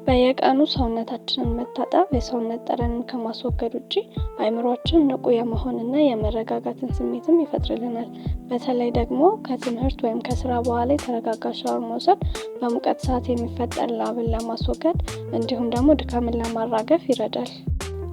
በየቀኑ ሰውነታችንን መታጠብ የሰውነት ጠረንን ከማስወገድ ውጪ አእምሯችን ንቁ የመሆንና የመረጋጋትን ስሜትም ይፈጥርልናል። በተለይ ደግሞ ከትምህርት ወይም ከስራ በኋላ የተረጋጋ ሻወር መውሰድ በሙቀት ሰዓት የሚፈጠር ላብን ለማስወገድ እንዲሁም ደግሞ ድካምን ለማራገፍ ይረዳል።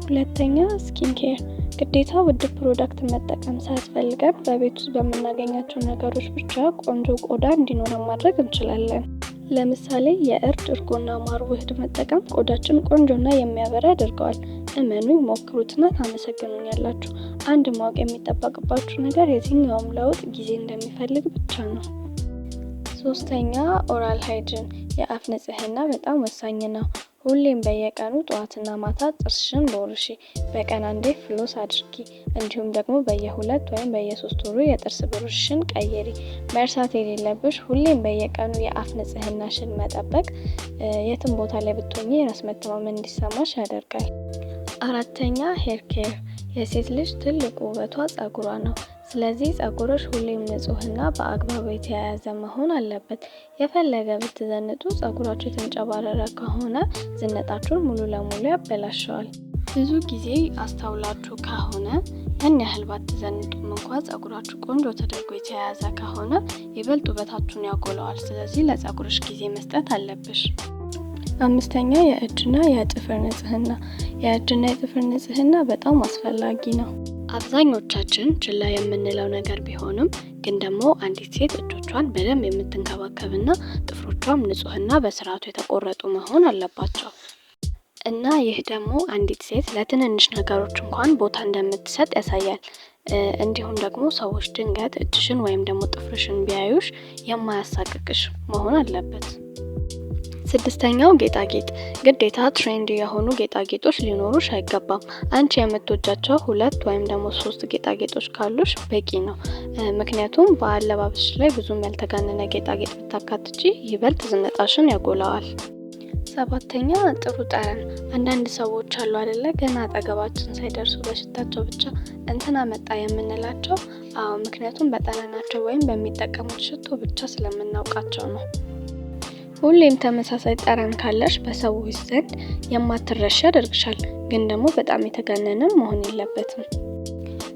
ሁለተኛ፣ skin care። ግዴታ ውድ product መጠቀም ሳያስፈልገን በቤት ውስጥ በምናገኛቸው ነገሮች ብቻ ቆንጆ ቆዳ እንዲኖረን ማድረግ እንችላለን። ለምሳሌ የእርድ፣ እርጎና ማር ውህድ መጠቀም ቆዳችን ቆንጆና የሚያበራ ያደርገዋል። እመኑኝ፣ ሞክሩትና ታመሰግኑኛላችሁ። አንድ ማወቅ የሚጠበቅባችሁ ነገር የትኛውም ለውጥ ጊዜ እንደሚፈልግ ብቻ ነው። ሶስተኛ፣ oral hygiene፣ የአፍ ንጽህና በጣም ወሳኝ ነው። ሁሌም በየቀኑ ጠዋትና ማታ ጥርስሽን ቦርሺ፣ በቀን አንዴ floss አድርጊ። እንዲሁም ደግሞ በየ2 ወይም በየ3 ወሩ የጥርስ ብሩሽሽን ቀይሪ። መርሳት የሌለብሽ ሁሌም በየቀኑ የአፍ ንጽህናሽን መጠበቅ የትም ቦታ ላይ ብትሆኚ የራስ መተማመን እንዲሰማሽ ያደርጋል። አራተኛ፣ hair care። የሴት ልጅ ትልቁ ውበቷ ጸጉሯ ነው። ስለዚህ ጸጉርሽ ሁሌም ንጹህና በአግባቡ የተያያዘ መሆን አለበት። የፈለገ ብትዘንጡ ጸጉራችሁ የተንጨባረረ ከሆነ ዝነጣችሁን ሙሉ ለሙሉ ያበላሸዋል። ብዙ ጊዜ አስተውላችሁ ከሆነ ያን ያህል ባትዘንጡም እንኳ ጸጉራችሁ ቆንጆ ተደርጎ የተያያዘ ከሆነ ይበልጥ ውበታችሁን ያጎላዋል። ስለዚህ ለጸጉርሽ ጊዜ መስጠት አለብሽ። አምስተኛ፣ የእጅና የጥፍር ንጽህና። የእጅና የጥፍር ንጽህና በጣም አስፈላጊ ነው። አብዛኞቻችን ችላ የምንለው ነገር ቢሆንም ግን ደግሞ አንዲት ሴት እጆቿን በደንብ የምትንከባከብና ጥፍሮቿም ንጹህና በስርዓቱ የተቆረጡ መሆን አለባቸው። እና ይህ ደግሞ አንዲት ሴት ለትንንሽ ነገሮች እንኳን ቦታ እንደምትሰጥ ያሳያል። እንዲሁም ደግሞ ሰዎች ድንገት እጅሽን ወይም ደግሞ ጥፍርሽን ቢያዩሽ የማያሳቅቅሽ መሆን አለበት። ስድስተኛው፣ ጌጣጌጥ። ግዴታ trendy የሆኑ ጌጣጌጦች ሊኖሩሽ አይገባም። አንቺ የምትወጃቸው ሁለት ወይም ደግሞ ሶስት ጌጣጌጦች ካሉሽ በቂ ነው። ምክንያቱም በአለባበስሽ ላይ ብዙም ያልተጋነነ ጌጣጌጥ ብታካትቺ ይበልጥ ዝነጣሽን ያጎላዋል። ሰባተኛ፣ ጥሩ ጠረን። አንዳንድ ሰዎች አሉ አይደለ፣ ገና አጠገባችን ሳይደርሱ በሽታቸው ብቻ እንትና መጣ የምንላቸው? አዎ፣ ምክንያቱም በጠረናቸው ወይም በሚጠቀሙት ሽቶ ብቻ ስለምናውቃቸው ነው። ሁሌም ተመሳሳይ ጠረን ካለሽ በሰዎች ዘንድ የማትረሺ ያደርግሻል። ግን ደግሞ በጣም የተጋነነም መሆን የለበትም።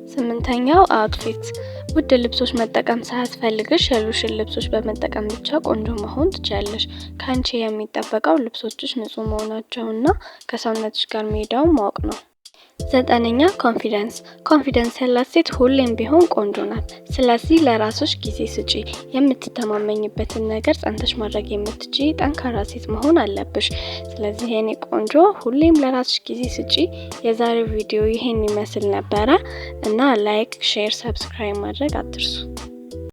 ስምንተኛው፣ outfit። ውድ ልብሶች መጠቀም ሳያስፈልግሽ ያሉሽን ልብሶች በመጠቀም ብቻ ቆንጆ መሆን ትችያለሽ። ከአንቺ የሚጠበቀው ልብሶችሽ ንጹህ መሆናቸውና ከሰውነትሽ ጋር መሄዳውን ማወቅ ነው። ዘጠነኛ፣ confidence። Confidence ያላት ሴት ሁሌም ቢሆን ቆንጆ ናት። ስለዚህ ለራስሽ ጊዜ ስጪ። የምትተማመኝበትን ነገር ጸንተሽ ማድረግ የምትችይ ጠንካራ ሴት መሆን አለብሽ። ስለዚህ የኔ ቆንጆ፣ ሁሌም ለራስሽ ጊዜ ስጪ። የዛሬው ቪዲዮ ይሄን ይመስል ነበረ እና like፣ share፣ subscribe ማድረግ አትርሱ።